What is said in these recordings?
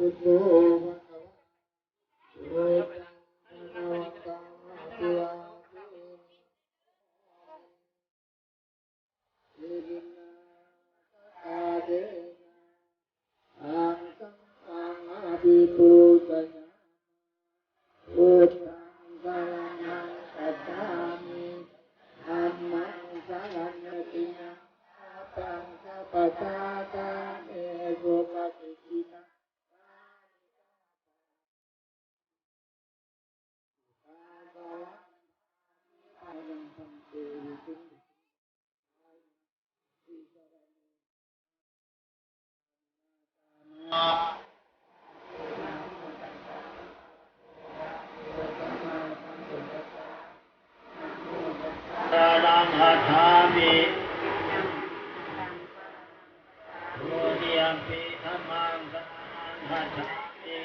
ุทโธ ภะคะวะโต ภะคะวะตา ภะคะวะตา ภะคะวะตา Saṅghaṃ abhipūjayāma. Buddhaṃ saraṇaṃ gacchāmi. Dhammaṃ saraṇaṃ gacchāmi. Saṅghaṃ saraṇaṃ gacchāmi. Dutiyampi dhammāni. Saraṇaṃ gacchāmi. Dutiyampi dhammam saraṇaṃ gacchāmi.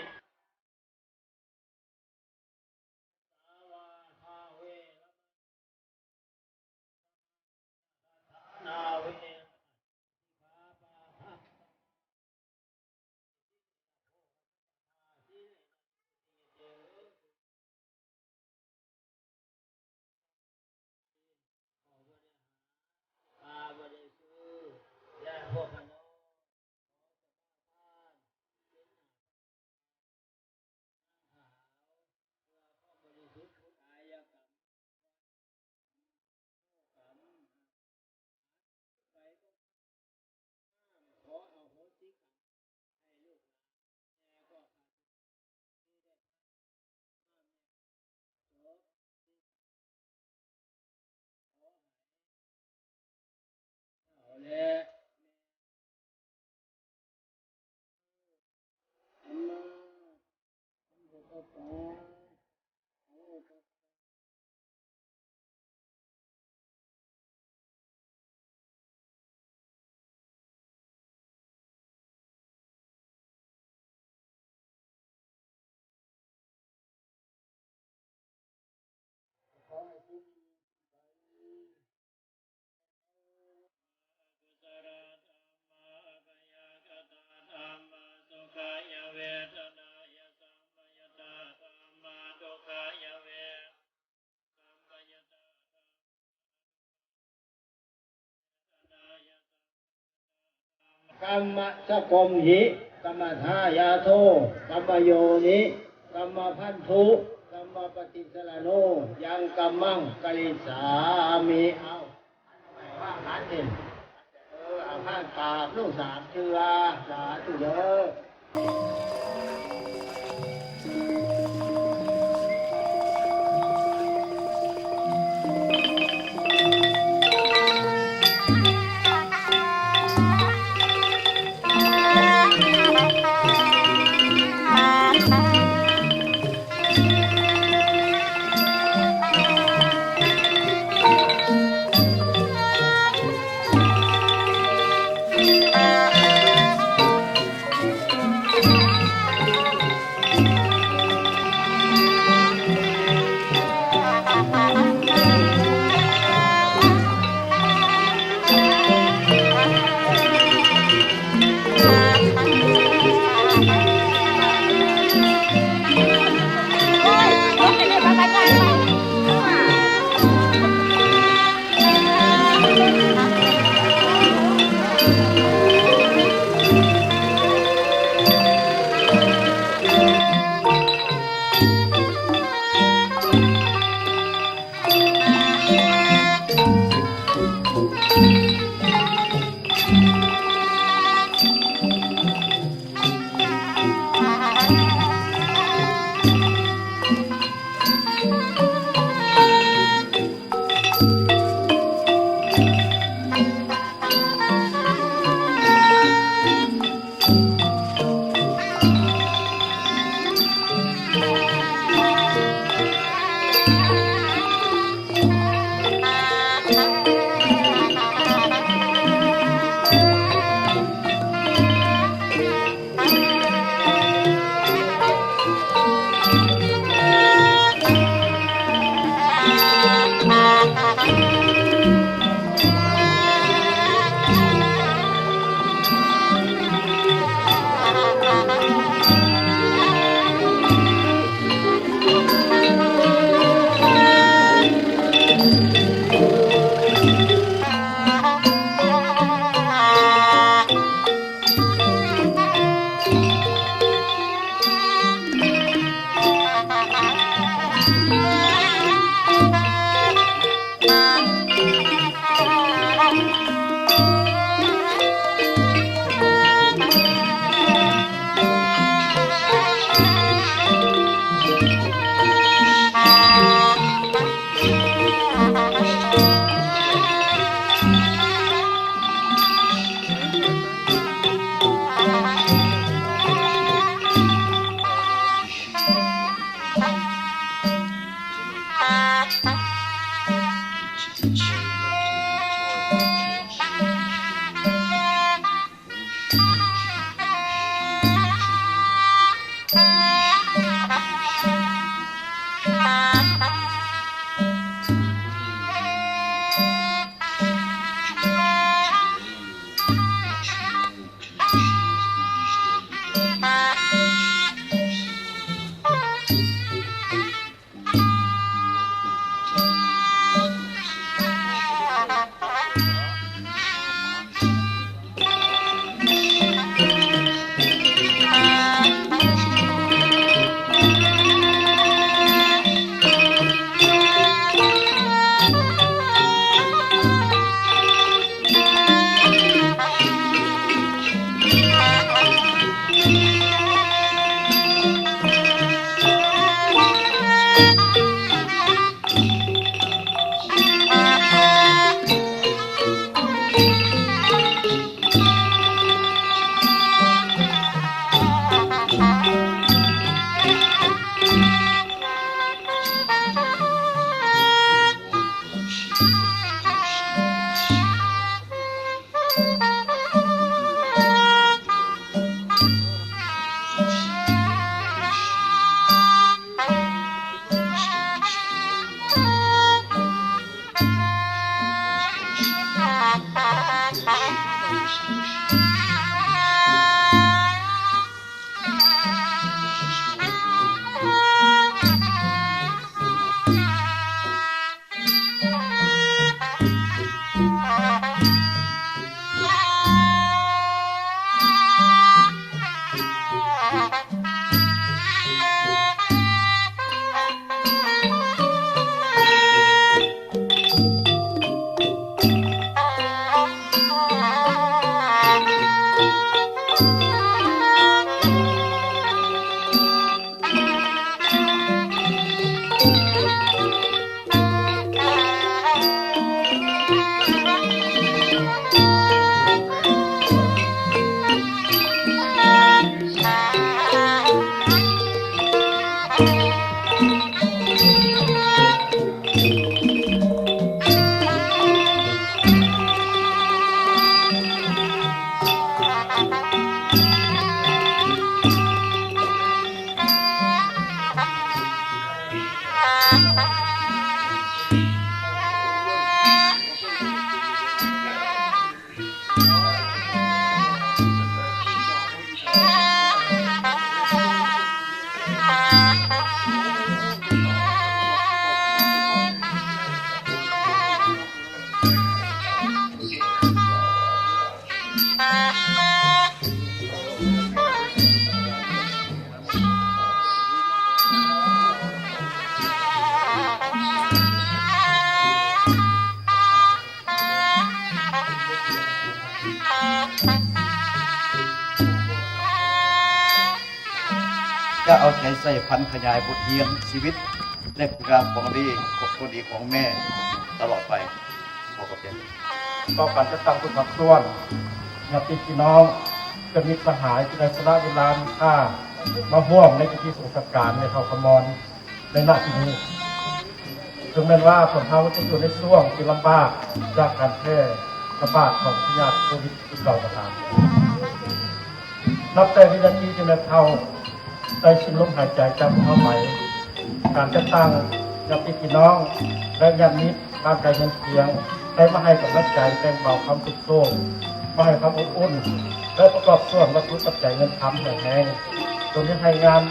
ກຳມະສະກົມຫິ ກຳມະທາຍາໂທ ກຳມະໂຍນິ ກຳມະພັນທຸ ກຳມະປະຕິສະລະໂນ ຍັງກຳມັງກະລິສາມິ. ເອົາ ວາງຂັນເດ້ ເອີ ເອົາ ພາກາບລົງສາມເທື່ອ ສາທຸເດີ. ຈະເອົາໃຈໃສ່ຜັນຂະຫຍາຍບົດຮຽນຊີວິດ ແລະ ຄຸນງາມຂອງດີ ຂອງຄົນດີຂອງແມ່ຕະຫຼອດໄປ. ຂໍຂອບໃຈ. ຕໍ່ການຈັດຕັ້ງທຸກພາກສ່ວນ, ຍາດຕິພີ່ນ້ອງ, ເພື່ອນມິດສະຫາຍທີ່ໄດ້ສະຫຼະເວລາມີຄ່າມາຮ່ວມໃນພິທີສົ່ງສະການແມ່ເຖົ້າຂະມອນໃນນະທີ່ນີ້. ເຖິງແມ່ນວ່າພວກເຮົາຈະຢູ່ໃນຊ່ວງທີ່ລຳບາກຈາກການແຜ່ລະບາດຂອງພະຍາດໂຄວິດສິບເກົ້າກໍຕາມ, ນັບແຕ່ວິນາທີທີ່ແມ່ເຖົ້າໄດ້ສິ້ນລົມຫາຍໃຈຈາກພວກເຮົາໄປ, ການຈັດຕັ້ງຍາດຕິພີ່ນ້ອງ ແລະ ຍາດມິດບ້ານໃກ້ເຮືອນຄຽງ ໄດ້ມາໃຫ້ກຳລັງໃຈ, ແບ່ງເບົາຄວາມທຸກໂສກ, ມາໃຫ້ຄວາມອົບອຸ່ນ ແລະ ປະກອບສ່ວນວັດຖຸປັດໄຈເງິນຄຳແຮງແຮງ, ຈົນເຮັດໃຫ້ງານ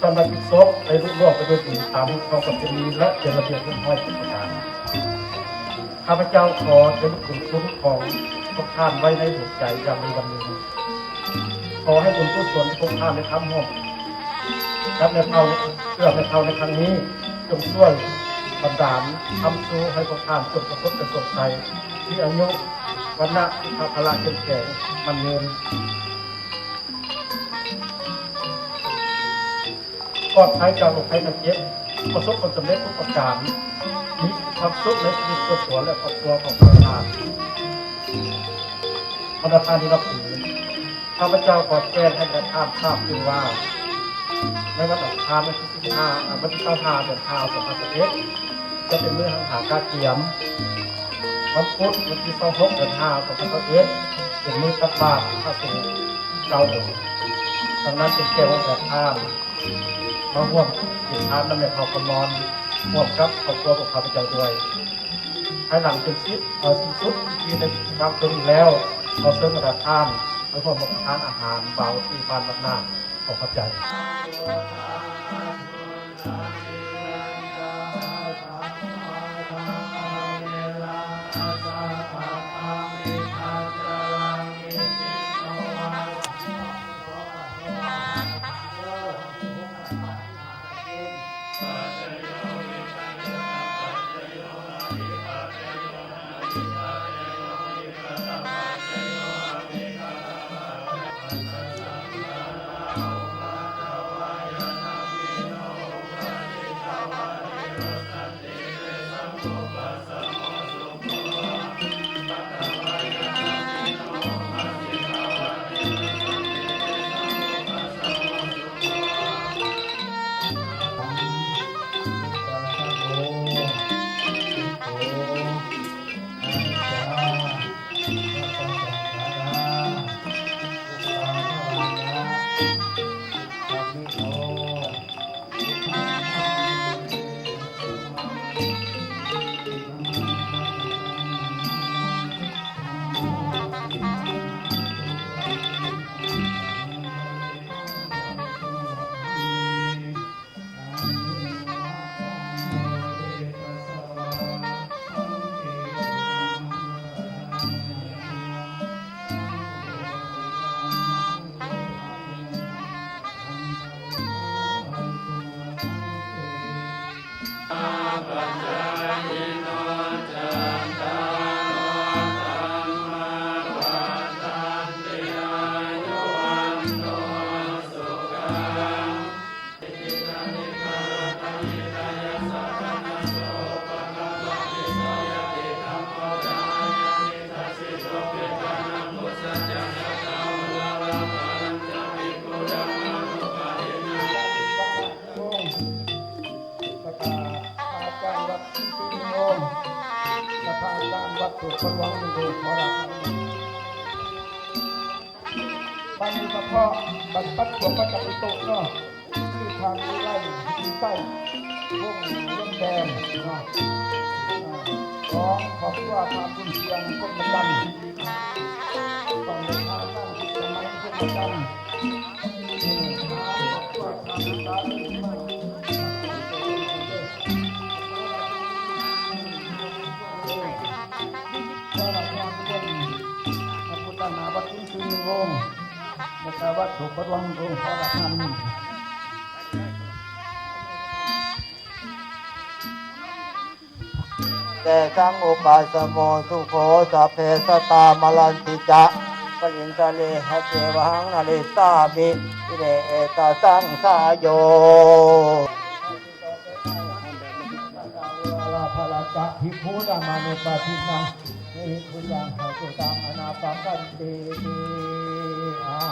ສຳລັບອີກສົບໄດ້ລຸລ່ວງໄປໂດຍດີຕາມຮີດຄອງປະເພນີ ແລະ ເປັນລະບຽບຮຽບຮ້ອຍທຸກປະການ. ຂ້າພະເຈົ້າຂໍໄດ້ລຸກບຸນຄຸນຂອງພວກທ່ານໄວ້ໃນຫົວໃຈຢ່າງມີວັນໜຶ່ງ. ຂໍໃຫ້ບຸນກຸສົນທີ່ພວກທ່ານໄດ້ທຳຮ່ວມກັບແມ່ເຖົ້າ ເພື່ອແມ່ເຖົ້າໃນຄັ້ງນີ້ ຈົ່ງຊ່ວຍບັນດານຄ້ຳຊູໃຫ້ພວກທ່ານຈົ່ງປະສົບແຕ່ໂຊກໄຊ, ມີອາຍຸ ວັນນະ ສຸຂະພະລະ ເຂັ້ມແຂງ ໝັ້ນຍືນ. ປອດໄພຈາກໂລກໄພໄຂ້ເຈັບ, ປະສົບຜົນສຳເລັດທຸກປະການ, ມີຄວາມສຸກໃນຊີວິດສ່ວນຕົວ ແລະ ຄອບຄົວຂອງພວກທ່ານ. ບັນດາທ່ານທີ່ນັບຖື, ຂ້າພະເຈົ້າຂໍແຈ້ງໃຫ້ບັນດາທ່ານຊາບຕື່ມວ່າ ໃນວັນອັງຄານ ວັນທີສິບຫ້າ ວັນທີຊາວຫ້າ ເດືອນຫ້າ ສອງພັນຊາວເອັດ ຈະເປັນມື້ຫັງຫາກະກຽມ. ວັນພຸດ ວັນທີຊາວຫົກ ເດືອນຫ້າ ສອງພັນຊາວເອັດ ເປັນມື້ຕັກບາດພະສົງເກົ້າອົງ. ດັ່ງນັ້ນຈຶ່ງແຈ້ງໃຫ້ທ່ານມາຮ່ວມກິນທານນຳແມ່ເຖົ້າຄຳມອນ ຮ່ວມກັບຄອບຄົວຂອງຂ້າພະເຈົ້າດ້ວຍ. ພາຍຫຼັງເປັນສິດ ເອີ ສິ້ນສຸດພິທີໃນວາງເຊິ່ງນີ້ແລ້ວ, ຂໍເຊີນບັນດາທ່ານໄປຮ່ວມຮັບປະທານອາຫານເບົາທີ່ບ້ານວັດນາ. ຂໍຂອບໃຈ. ແລ້ວກະພະອາຈານວັດທີ່ສຸດໂມງ ແລະ ພະອາຈານວັດໂສກບັນວັງໜຶ່ງອົງ ຂໍລາພະອະນຸຍາດ. ບັດນີ້ກະເພາະບັນປັດພວກພະເຈົ້າອຸຕຸເນາະ ຄືທ່ານວິໄລ ວິໄຕ ວົງວຽງແດງເນາະ ຂອງຄອບຄົວທ່ານບຸນສຽງ ພົມມະຈັນ ຕ້ອງໄດ້ພານາງ ສະໄໝ ພົມມະຈັນ ເອີ ຄອບຄົວທ່ານສາລີມາ ຂໍລາພະອະນຸຍາດ ພະພຸດທະນາວັດສູງຊື່ໜຶ່ງອົງ ແລະກະວັດໂສກບັນວັງໜຶ່ງອົງ ຂໍລາພະອະນຸຍາດ. ແລະ ສັງອຸປະສະໂມສຸໂຂ ສັບເພສັດຕາມະລັນຕິຈະ ປະລິນສາເລຫະເສວະຫັງນະລິສາມິ ອິເມເອຕະສັງສາໂຍ ອາລາພະລະຈະ ພິກຂຸນາມານຸປະທິນນາ ເມຫິຄຸຍັງ ພະສຸຕັງ ອະນາປະກັນຕິ ອາ